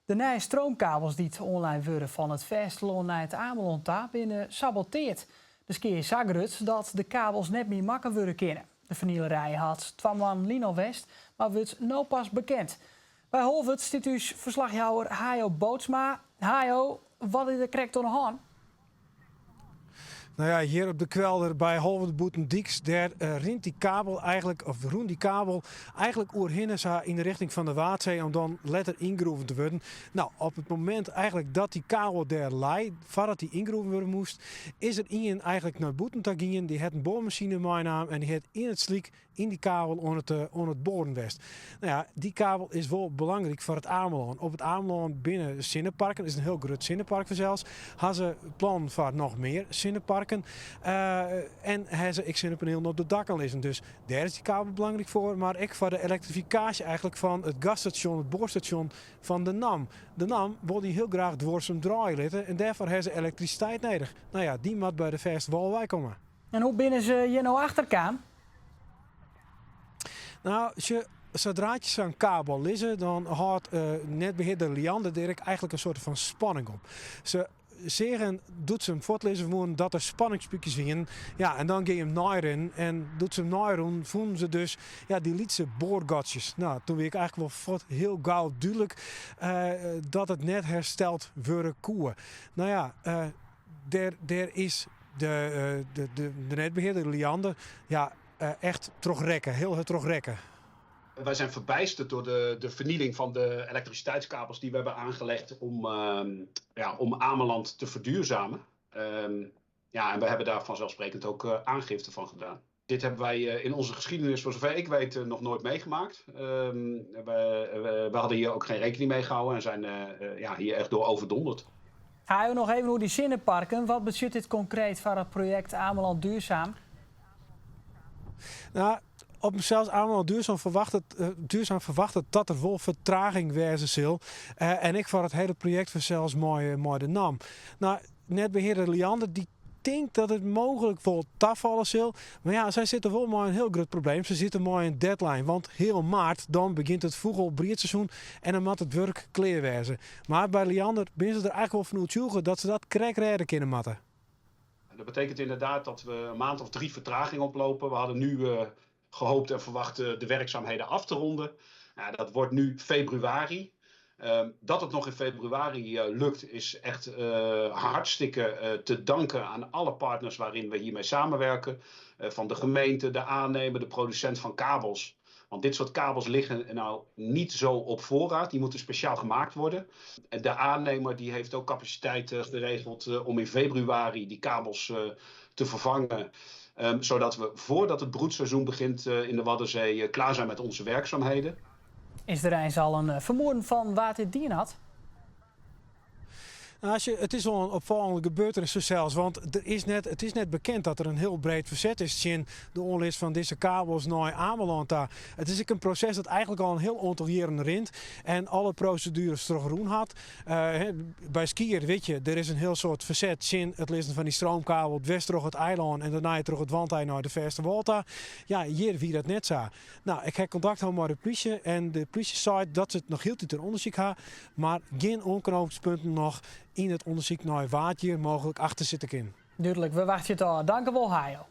De nije stroomkabels dy't oanlein wurde fan it fêstelân nei it Amelân ta binne saboteard. De skea is sa grut dat de kabels net mear makke wurde kinne. De fernielerij hat twa moannen lyn al west, mar wurdt no pas bekend. By Holwert stiet ús ferslachjouwer Hayo Bootsma. Hayo, wat is der krekt oan de hân? Nou ja, hjir op de kwelder by Holwert Bûtendyks, dêr eh, rint dy kabel eigenlijk, of rûn dy kabel eigenlijk oerhinne sa yn de richting fan de Waadsee om dan letter yngroeven te wurden. Nou, op it momint eigenlijk dat dy kabel dêr lei, foardat dy yngroeven wurde moast, is der ien eigenlijk nei bûten ta gien. Dy hat in boarmasine meinaam en dy hat yn it slyk yn dy kabel oan it, eh, oan it boaren west. Nou ja, dy kabel is wol belangryk foar it Amelân. Op it Amelân binne sinneparken, is in hiel grut sinnepark fansels. Ha se plannen foar noch mear sinneparken. Uh, en ha se ek sinnepanielen op de dakken lizzen. Dus dêr is dy kabel belangryk foar. Mar ek foar de elektrifikaasje eigenlijk fan it gasstasjon, it boarstasjon fan de NAM. De NAM wol dy hiel graach duorsum draaie litte en dêrfoar ha se elektrisiteit nedich. Nou ja, dy moat by de fêste wâl wei komme. En hoe binne se hjir no achter kaam? Nou, sadra't je sa'n kabel lizze, dan hâldt uh, netbehearder Liander der ek eigenlijk in soart fan spanning op. Se seagen doe't se him fuortlizze woenen dat der spanningspykjes wienen. Ja, en dan gean je him neirinnen. En doe't se him neirûnen, fûnen se dus ja, dy lytse boargatsjes. Nou, toen wie ek eigenlijk wol fuort hiel gau dúdlik uh, dat it net hersteld wurde koe. Nou ja, uh, dêr is de, de, de, de netbehearder Liander ja, echt troch rekke, hiel hurd troch rekke. Wij zijn verbijsterd door de vernieling van de elektriciteitskabels die we hebben aangelegd om, ja, om Ameland te verduurzamen. Ja, en we hebben daar vanzelfsprekend ook aangifte van gedaan. Dit hebben wij in onze geschiedenis, voor zover ik weet, nog nooit meegemaakt. We hadden hier ook geen rekening mee gehouden en zijn ja, hier echt door overdonderd. Hayo, noch even oer dy sinneparken. Wat betsjut dit konkreet foar it projekt Ameland Duurzaam? Nou, op himsels Ameland Duurzaam ferwachtet, uh, Duurzaam ferwachtet dat der wol fertraging wêze sil. En ek foar it hiele projekt fansels mei de NAM. Nou, netbehearder Liander dy tinkt dat it mooglik wol tafalle sil. Mar ja, sy sitte wol mei in hiel grut probleem. Se sitte mei in deadline, want heal maart dan begjint it fûgelbriedseizoen en dan moat it wurk klear wêze. Mar by Liander binne se der eigentlik wol fan oertsjûge dat se dat krekt rêde kinne moatte. Dat betekent inderdaad dat we een maand of drie vertraging oplopen. We hadden nu gehoopt en verwacht de werkzaamheden af te ronden. Nou, dat wordt nu februari. Dat het nog in februari lukt is echt hartstikke te danken aan alle partners waarin we hiermee samenwerken. Van de gemeente, de aannemer, de producent van kabels. Want dit soort kabels liggen nou niet zo op voorraad. Die moeten speciaal gemaakt worden. De aannemer die heeft ook capaciteit geregeld om in februari die kabels te vervangen. Zodat we voordat het broedseizoen begint in de Waddenzee klaar zijn met onze werkzaamheden. Is der eins al in fermoeden fan wa't dit dien hat? Nou, it is wol in opfallende gebeurtenis fansels, want der is net, it is net bekend dat der in hiel breed ferset is tsjin de oanlis fan dizze kabels nei Amelân ta. It is ek in proses dat eigentlik al in hiel oantal jierren rint en alle prosedueres trochrûn hat. By Skier wit je, der is in hiel soad ferset tsjin it lizzen fan dy stroomkabel dwers troch it eilân en dêrnei troch it Wantij nei de fêste wâl ta. Ja, hjir wie dat net sa. Nou, ik ha kontakt hân mei de plysje en de plysje seit dat se it noch hieltyd in ûndersyk ha, mar gjin oanknopingspunten noch yn it ûndersyk nei wa't hjir mooglik achter sitte kin. Dúdlik, we wachtsje it ôf. Dankewol, Hayo.